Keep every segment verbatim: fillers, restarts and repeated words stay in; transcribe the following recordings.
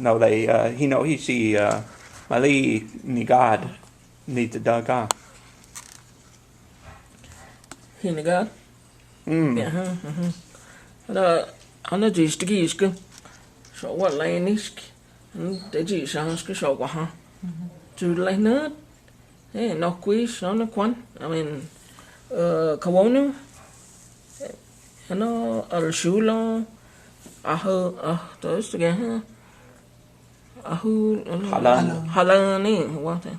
No, le, uh, hinohi si, uh, mali ni gad, ni tadaga. Hi ni gad? Mm. Aha, aha. Ara, ana jis tiki iske. So wa le nisk. Te jis iske so wa ha. Jur le nat. Eh, no quiz, no, no kwan. I mean, uh, kawonu. Eh, no, al shulo. Aha, ah, to este ke, ha. Ahu, Halan. Halan ni, wate.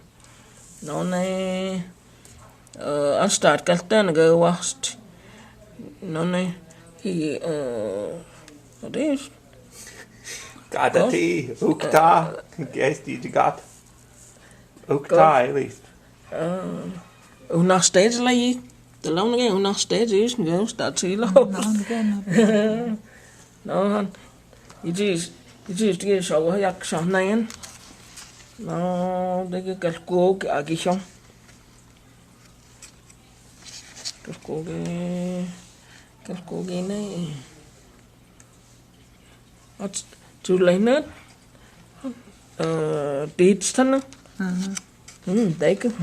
None, eh, an start kaltan ge wast. None, hi, eh, wat is? Gata ti, ukta, gesti gat. Ukta, at least. Eh, un nog steeds lei. De lang ge, un nog steeds is, ge staat silo. No, no, no. No, han. Itis, itis tiki so wa yak sa nain. No, de ke kalkuk aki so. Kalkuk, kalkuk ini. At, tulai nat. Eh, dit sana. Aha. Hmm, de ke.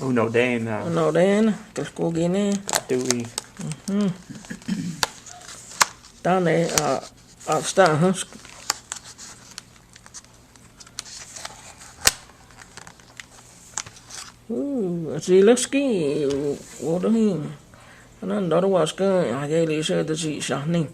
Uno den, uh, uno den, kalkuk ini. Katui. Mhm. Tane, uh, asta, ha. Uh, asilaski, udah hi. Ana ndor waska, age lise de si sahni.